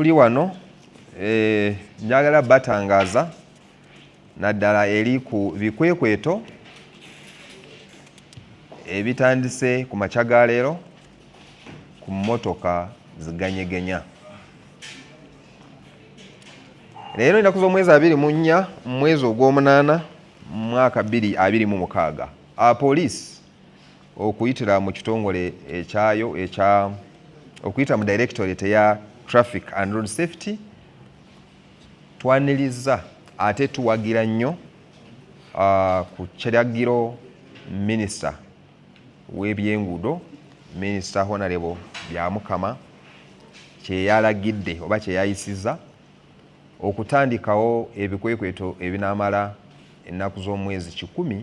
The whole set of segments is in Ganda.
Tuli wano njagala batangaaza naddala eri ku bikwekweto ebitandise ku makya ga leero ku mmotoka ziganyegenya. Leero ennaku z'omwezi 24 mu mwezi ogw'omunaana mu mwaka 2026, poliisi okuyitira mu kitongole ekyayo ekya okuyita mu Directorate eya Traffic and Road Safety, twaniriza ate tuwagira nnyo ku kiragiro minisita w'ebyenguudo, Minisita Honorable Byamukama, kyeyalagidde oba kyeyayisiza okutandikawo ebikwekweto ebinaamala ennaku z'omwezi 100.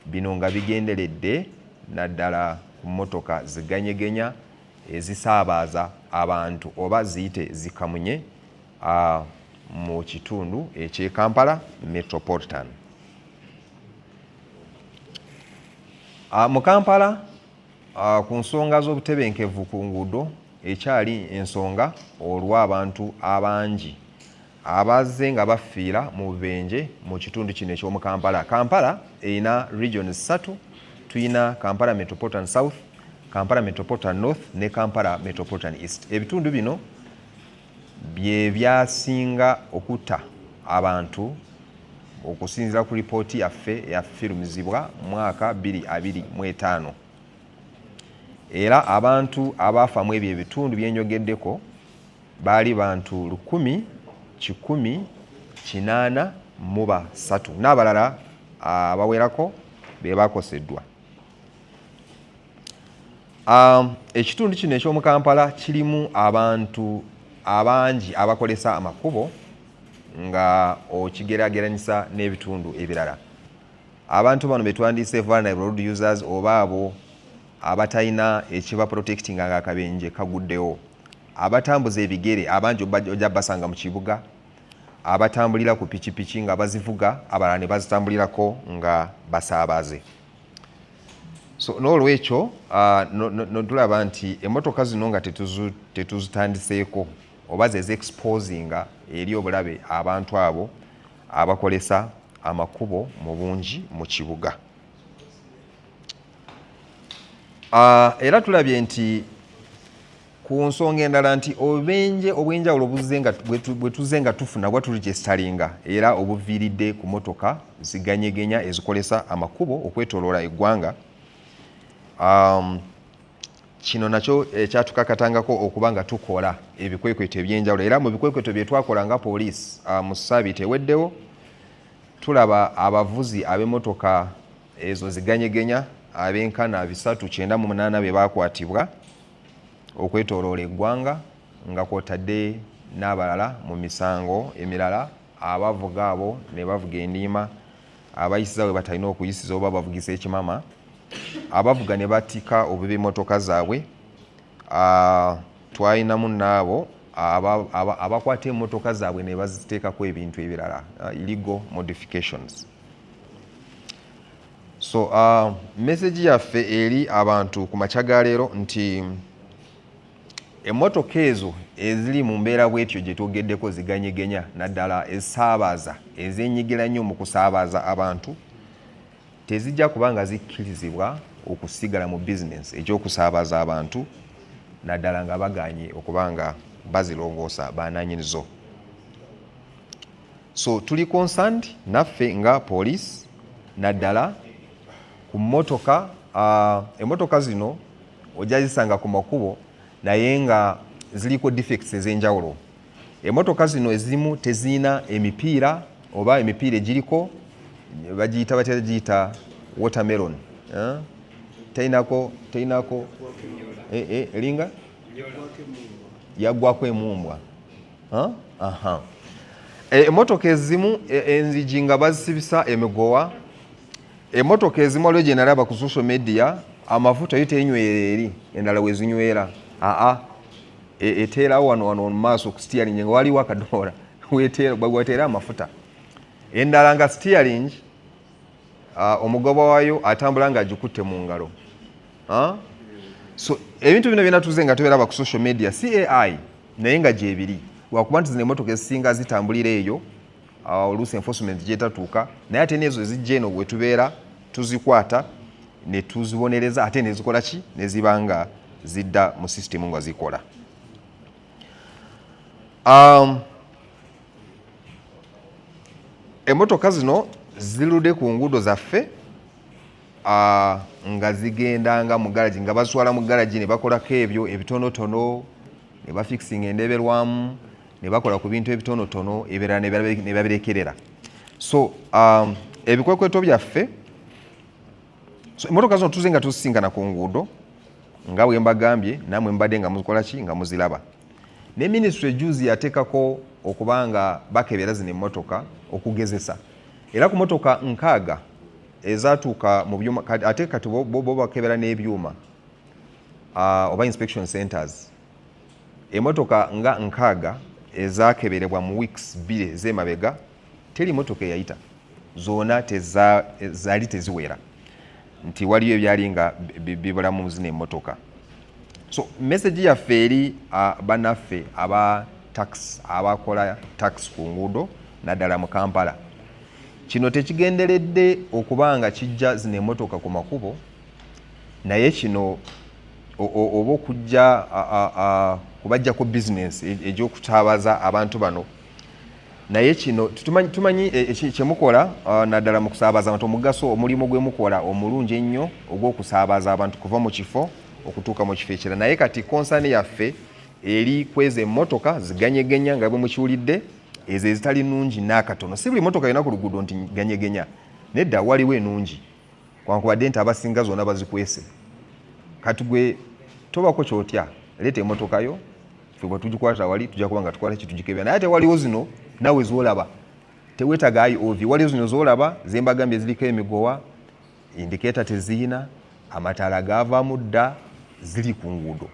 Bino nga bigenderedde naddala ku mmotoka ziganyegenya ezisaabaaza abantu oba ziyite zikamunye mu kitundu eky'e Kampala Metropolitan. Mu Kampala ku nsonga z'obutebenkevu ku nguudo ekyali ensonga olw'abantu abangi abazze nga bafiira mu bubenje mu kitundu kino eky'omu Kampala. Kampala erina regions ssatu: tuyina Kampala Metropolitan South, Kampala Metropolitan North ne Kampala Metropolitan East. Ebitundu bino bye byasinga okutta abantu okusinziira ku ripooti yaffe eyafirumizibwa mwaka 2025, era abantu abaafa mu ebyo ebitundu byenjogeddeko baali bantu 1183, n'abalala abawerako be bakoseddwa. Ekitundu kino eky'omu Kampala kirimu abantu abangi abakolesa amakubo nga okigeraageranyisa n'ebitundu ebirala. Abantu bano betwandiise vulnerable road users oba abo abatalina ekiba protectinga nga akabenje kaguddewo, abatambuza ebigere abangi ojja basanga mu kibuga, abatambulira ku pikipiki nga bazivuga, abalala ne bazitambulirako nga basaabaze. So n'olwekyo no tulaba nti emmotoka zino nga tetuzitandiseeko oba ze exposinga eri obulabe abantu abo abakolesa amakubo mu bungi mu kibuga. Era tulabye nti ku nsonga endala nti obubenje obw'enjawulo buzze nga bwe tuzze nga tufuna bwa turegisteringa era obuviiridde ku motoka ziganyegenya ezikolesa amakubo okwetoloola eggwanga. Kino nakyo ekyatukakatangako okuba nga tukola ebikwekweto ebyenjawulo, era mu bikwekweto bye twakola nga poliisi mu ssaabiiti eweddewo, tulaba abavuzi ab'emmotoka ezo ziganyegenya ab'enkana 398 be bakwatibwa okwetoloola eggwanga, nga kwotadde n'abalala mu misango emirala, abavuga abo ne bavuga endiima, abayisiza we batalina okuyisiza oba bavugisa ekimama, abavuga ne batika obubi emmotoka zaabwe. Twalinamu n'abo abakwata emmotoka zaabwe ne baziteekako ebintu ebirala, illegal modifications. So message yaffe eri abantu ku makya ga leero nti emmotoka ezo eziri mu mbeera bwetyo gye twogeddeko ziganyegenya, naddala ezisaabaza, ezenyigira nnyo mu kusaabaza abantu, tezijja kuba nga zikkirizibwa okusigala mu bizinensi ekyokusaabaza abantu, naddala nga baganye okuba nga bazirongoosa bananyinizo. So tuli concerned naffe nga police naddala ku mmotoka. Emmotoka zino ojja zisanga ku makubo naye nga ziliko defects ez'enjawulo. Emmotoka zino ezimu tezirina emipiira oba emipiira egiriko bagiyita batera giyita watermelon, eh? Terinako eringa yaggwako emumbwa. Aha. Emmotoka ezimu enzigi nga bazisibisa emigowa. Emmotoka ezimu waliwo gye nalaba ku social media, amafuta yo tenywera eri endala wezinywera, aa eteerawo wano wano mu maaso ku steering nga waliwo akadomola weteera amafuta. Endala nga steering omugoba waayo atambula nga agikutte mu ngalo. So ebintu bino byona tuze nga tubiraba ku social media, CAI, naye nga gyebiri. Lwakuba nti zino emmotoka ezisinga zitambulira eyo, oluusi enforcement gyetatuuka, naye ate nezo ezijja eno wetubeera tuzikwata ne tuzibonereza, ate nezikola ki, neziba nga zidda mu system nga zikola. Emmotoka zino zirudde ku nguudo zaffe nga zigendanga mu garagi, nga bazitwala mu garagi ne bakolako ebyo ebitonotono, ne bafikisinga endeberwamu, ne bakola ku bintu ebitonotono, ebirala ne babirekerera. So ebikwekweto byaffe, so emmotoka zino tuze nga tuzisinkana ku nguudo nga bwe mbagambye, nammwe mbadde nga muzikola ki, nga muziraba. Ne minisitule juzi yateekako okuba nga bakebera zino emmotoka okugezesa, era ku mmotoka 60 ezatuuka mu byuma, ate kati bo bakebera n'ebyuma oba inspection centers, emmotoka nga 60 ezakeberebwa mu weeks 2 ez'emabega, teri motoka eyayita, zonna zaali teziwera nti waliyo ebyali nga bibulamu zino emmotoka. So message yaffe eri bannaffe aba taxi, abakola taxi ku nguudo naddala mu Kampala, kino tekigenderedde okuba nga kijja zino emmotoka ku makubo, naye kino oba okujja kubajjako bizinensi egy'okutaabaza abantu bano. Naye kino tumanyi kyemukola naddala mu kusaabaza abantu, omugaso omulimu gwe mukola omulungi ennyo ogw'okusaabaza abantu kuva mu kifo okutuuka mu kifo ekirala. Naye kati concern yaffe eri kweza emmotoka ziganyegenya nga bwe mukiwulidde, ezo ezitali nnungi n'akatono. Si buli mmotoka yonna ku luguudo nti ganyegenya, nedda, waliwo ennungi, kwankubadde nti abasinga zonna bazikwese. Kati gwe tobako kyotya, leeta emmotoka yo, ffe bwe tugikwata wali tujja kuba nga tukola ki, tugikebera. Naye ate waliwo zino nawe zolaba teweetaga IOV, waliwo zino zolaba zembagambye ziriko emigowa, indicator teziyina, amataala gaavaamu dda, ziri ku nguudo,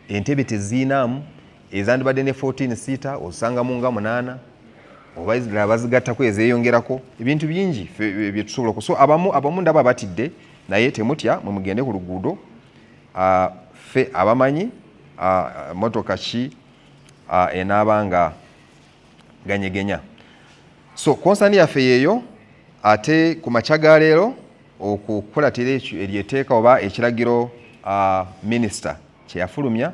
entebe teziinaamu, ezandibadde ne 14 seater osangamu nga 8, oba ezirala bazigattako ezeeyongerako, ebintu bingi bye tusobola. So abamu ndaba batidde, naye temutya, mwe mugende ku luguudo. Ffe abamanyi motoka ki enaaba nga ganyegenya. So concern yaffe yeeyo. Ate ku makya ga leero, okukulatira eryo etteeka oba ekiragiro minisita kyeyafulumya,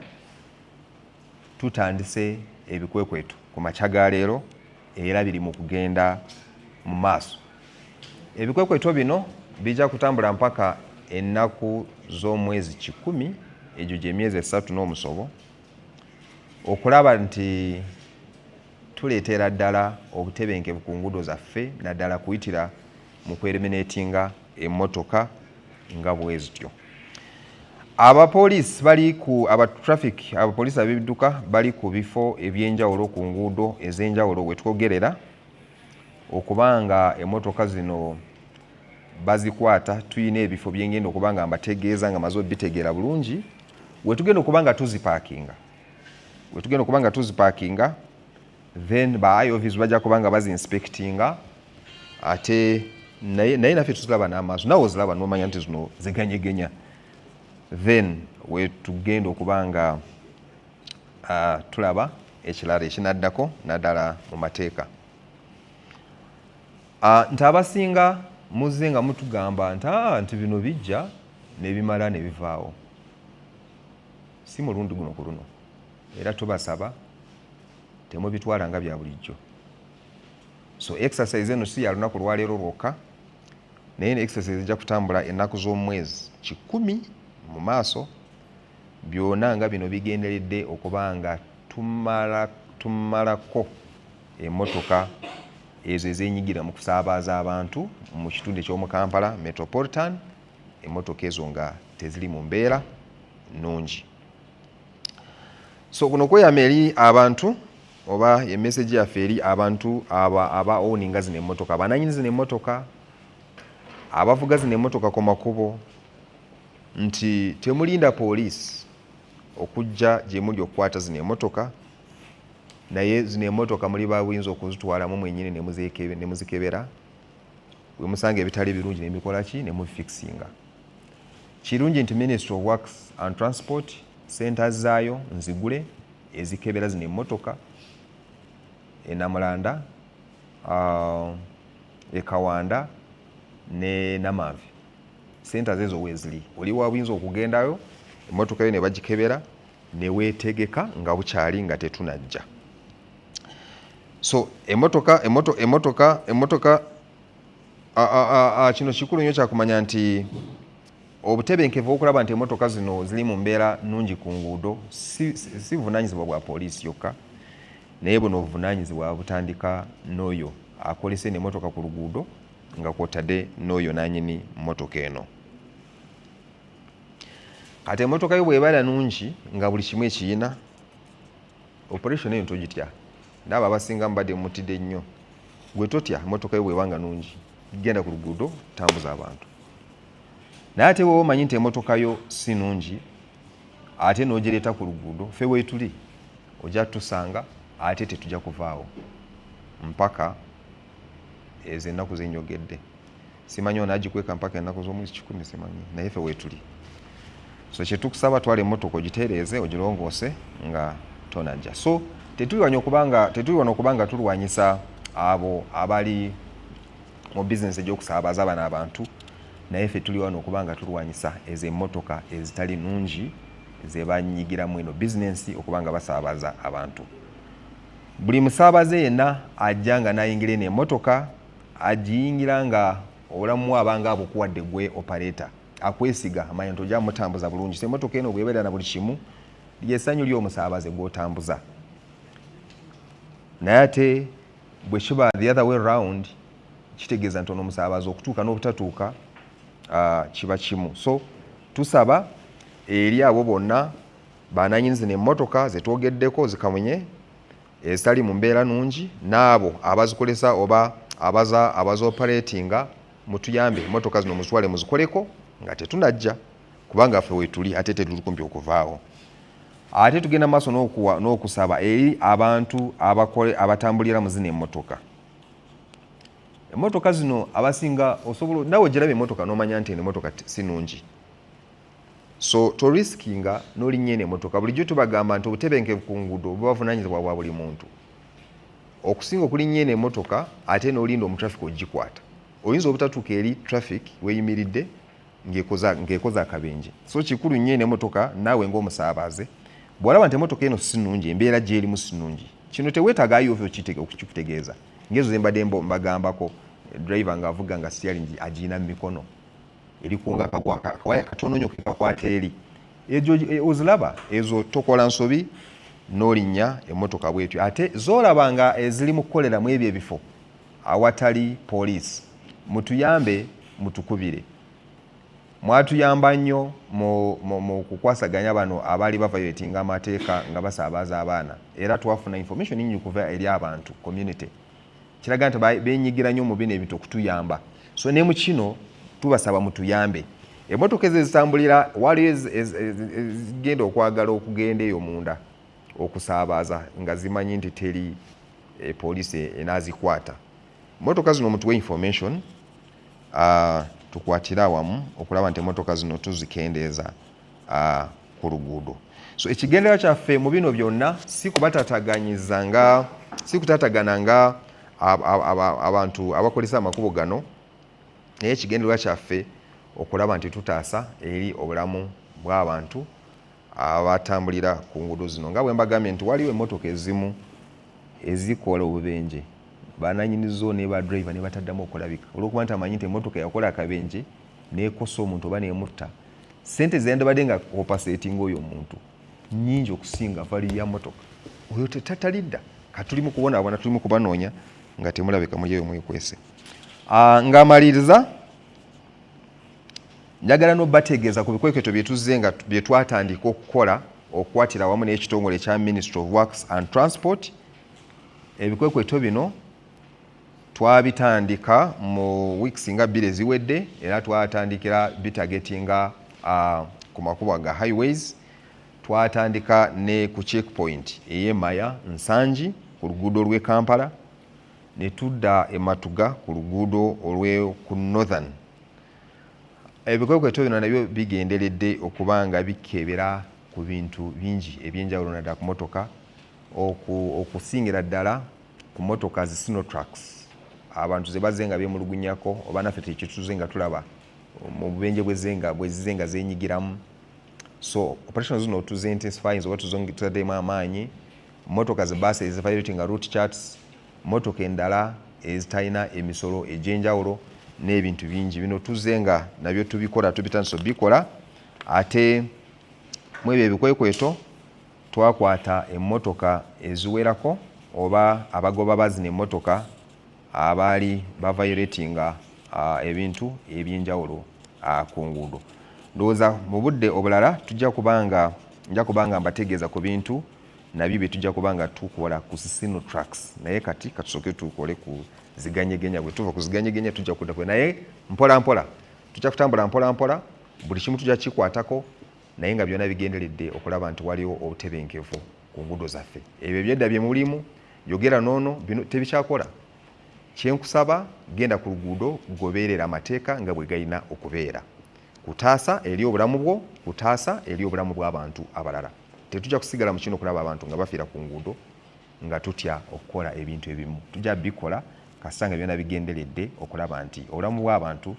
tutandise ebikwekweto ku makya ga leero, era biri mu kugenda mu maaso. Ebikwekweto bino bijja kutambula mpaka ennaku z'omwezi 100, egyo gy'emyezi 3 n'omusobo, okulaba nti tuleetera ddala obutebenkevu ku nguudo zaffe, naddala kuyitira mu kweliminatinga emmotoka nga bwe zityo. Abapoliisi bali ku aba traffic, abapoliisi ab'ebidduka bali ku bifo ebyenjawulo ku nguudo ez'enjawulo we twogerera, okubanga emmotoka zino bazikwata. Tuyina ebifo byengenda okuba nga mbategeeza nga maze obitegeera bulungi, wetugenda okuba nga tuzipaakinga, wetugenda okuba nga tuzipaakinga, then ba IOVs bajja kuba nga bazinspectinga. Ate naye naffe tuzilaba n'amaaso, nawe ozilaba nomanya nti zino ziganyegenya. Then wetugenda okuba nga tulaba ekirala ekinaddako naddala mu mateeka. Nti abasinga muzze nga mutugamba nti nti bino bijja nebimala ne bivaawo, si mulundi guno ku luno, era tubasaba temubitwala nga bya bulijjo. So exercise eno si ya lunaku lwaleero lwokka, naye ne exercise ejja kutambula ennaku z'omwezi 100 mu maaso. Byonna nga bino bigenderedde okuba nga tumalako emmotoka ezo ezenyigira mu kusaabaza abantu mu kitundu eky'omu Kampala Metropolitan, emmotoka ezo nga teziri mu mbeera nnungi. So kuno kweyama eri abantu, oba emessage yaffe eri abantu aba owninga zino emmotoka, abananyini zino emmotoka, abavuga zino emmotoka ku makubo, nti temulinda poliisi okujja gye muli okukwata zino emmotoka, naye zino emmotoka muli ba buyinza okuzitwalamu mwennyini ne muzikebera, we musanga ebitali birungi ne mubikola ki, ne mubifikisinga. Kirungi nti Ministry of Works and Transport centers zaayo nzigule ezikebera zino emmotoka. e Namulanda, e Kawanda ne Namanve. Centers ezo weeziri, oli wa buyinza okugendayo emmotoka yo ne bagikebera ne weetegeka nga bukyali, nga tetunajja. So emmotoka emoto, emmotoka emmotoka kino kikulu nnyo kyakumanya nti obutebenkevu okulaba nti emmotoka zino ziri mu mbeera nnungi ku nguudo si buvunaanyizibwa bwa poliisi yokka, naye buno obuvunaanyizibwa butandika n'oyo akolesa eno emmotoka ku luguudo, nga kwotadde n'oyo nanyini mmotoka eno. Kati emmotoka yo bw'ebeera nungi nga buli kimu ekiyina, operation eyo togitya. Naabo abasinga mubadde mutidde nnyo, gwe totya. Emmotoka yo bw'eba nga nungi, genda ku luguudo, tambuza abantu. Naye ate bw'oba omanyi nti emmotoka yo si nungi ate n'ogireeta ku luguudo, ffe weetuli, ojja tusanga, ate tetujja kuvaawo mpaka ezo ennaku zenjogedde. Simanyi onaagikweka mpaka ennaku z'omwezi 100, simanyi, naye ffe weetuli. So kyetukusaba, twala emmotoka ogitereeze, ogirongoose nga tonajja. So tetuli wano okubanga tulwanyisa abo abali mu bizinesi egy'okusaabaza bano abantu, naye ffe tuli wano okubanga tulwanyisa ezo emmotoka ezitali nungi zebanyigiramu eno bizinensi okubanga basaabaza abantu. Buli musaabaze yenna ajja nga nayingira eno emmotoka, agiyingira nga obulamu abanga abukuwadde gwe operator, akwesiga, amanya nti ojja mutambuza bulungi. So emmotoka eno bwebeera na buli kimu, lyessanyu ly'omusaabaze gw'otambuza. Naye ate bwe kiba the other way round, kitegeeza nti ono omusaabaze okutuuka n'obutatuuka kiba kimu. So tusaba eri abo bonna bananyini zino emmotoka zetwogeddeko, zikamunye ezitali mu mbeera nungi, n'abo abazikolesa oba abazioperatinga, mutuyambe emmotoka zino muzitwale muzikoleko nga tetunajja, kubanga ffe wetuli ate tetuli kumpi okuvaawo. Ate tugenda maaso n'okusaba eri abantu abatambulira mu zino emmotoka. Emmotoka zino abasinga osobola nawe ogiraba emmotoka n'omanya nti eno emmotoka si nungi, so torisikinga n'olinnya eno emmotoka. Bulijjo tubagamba nti obutebenkevu ku nguudo buba buvunaanyizibwa bwa buli muntu. Okusinga okulinnya eno emmotoka ate n'olinda omutraffic ogikwata, oyinza obutatuuka eri traffic weeyimiridde ng'ekoza akabenje. So kikulu nnyo, eno emmotoka naawe ng'omusaabaze bw'olaba nti emmotoka eno si nnungi, embeera gy'erimu si nnungi, kino teweetaaga IOV okukikutegeeza, ng'ezo ze mbadde mbagambako, driver ng'avuga nga steering agiyina mu mikono, erikunga akawaya katono nnyo kekakwata eri, ezo oziraba ezo, tokola nsobi n'olinnya emmotoka bwetyo. Ate z'olaba nga eziri mu kukolera mu ebyo ebifo awatali poliisi, mutuyambe, mutukubire. Mwatuyamba nnyo mu kukwasaganya bano abaali baviolatinga amateeka nga basaabaza abaana, era twafuna information nyingi kuva eri abantu, community, kiraga nti benyigira nnyo mu bino ebintu okutuyamba. So ne mu kino tubasaba mutuyambe. Emmotoka ezo ezitambulira waliyo ezigenda okwagala okugenda eyo munda okusaabaza nga zimanyi nti teri poliisi enaazikwata. Emmotoka zino mutuwe information, tukwatire awamu okulaba nti emmotoka zino tuzikendeeza ku luguudo. So ekigendererwa kyaffe mu bino byonna si kubatataganyiza, nga si kutatagana nga abantu abakozesa amakubo gano, naye ekigendererwa kyaffe okulaba nti tutaasa eri obulamu bw'abantu abatambulira ku nguudo zino. Nga bwe mbagambye nti waliwo emmotoka ezimu ezikola obubenje, bananyinizo ne ba driver ne bataddamu okulabika, olwokuba nti amanyi nti emmotoka yakola akabenje nekosa omuntu oba nemutta, sente zeyandibadde nga compensating oyo omuntu nyingi okusinga value ya motoka. Oyo tetatalidda. Katuli mu kubonaabona, tuli mu kubanoonya nga temulabika, muli eyo mwekwese. Ng'amaliriza, njagala n'obategeeza ku bikwekweto byetuzze nga bye twatandika okukola okukwatira wamu n'ekitongole ekya Ministry of Works and Transport. Ebikwekweto bino twabitandika mu weeks nga 2 eziwedde, era twatandikira bitargetinga ku makubo ga highways. Twatandika ne ku checkpoint ey'e Maya Nsangi ku luguudo lw'e Kampala, ne tudda e Matuga ku luguudo olw'e ku Northern. Ebikwekweto bino nabyo bigenderedde okuba nga bikebera ku bintu bingi ebyenjawulo, naddala ku motoka, okusingira ddala ku motoka zi Sinotrucks abantu ze bazze nga beemulugunyako, oba naffe tekituze nga tulaba mu bubenje bwezenga bwezize nga zenyigiramu. So operation zino tuzi intensifying oba tutaddemu amaanyi. Motoka zi baasi eziviolatinga route charts, motoka endala ezitalina emisolo egy'enjawulo n'ebintu bingi, bino tuzze nga nabyo tubikola, tubitandise obikola. Ate mu ebyo ebikwekweto twakwata emmotoka eziwerako oba abagoba bazino emmotoka abaali baviolatinga ebintu ebyenjawulo ku nguudo. Ndowooza mu budde obulala tujja kubanga nja kubanga mbategeeza ku bintu nabyo bye tujja kubanga tukola ku Sinotrucks, naye kati katusooke tukole ku ziganyegenya. Bwe tuva ku ziganyegenya tujja kudda kwe, naye mpola mpola tujja kutambula mpola mpola, buli kimu tujja kikwatako, naye nga byonna bigenderedde okulaba nti waliwo obutebenkevu ku nguudo zaffe. Ebyo ebyedda bye mulimu yogera noono bino tebikyakola. Kyenkusaba, genda ku luguudo, goberera amateeka nga bwe galina okubeera, kutaasa eri obulamu bwo, kutaasa eri obulamu bw'abantu abalala. Tetujja kusigala mu kino okulaba abantu nga bafiira ku nguudo nga tutya okukola ebintu ebimu. Tujja bikola kasita nga byonna bigenderedde okulaba nti obulamu bw'abantu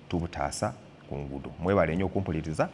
tubutaasa ku nguudo. Mwebale nnyo okumpuliriza.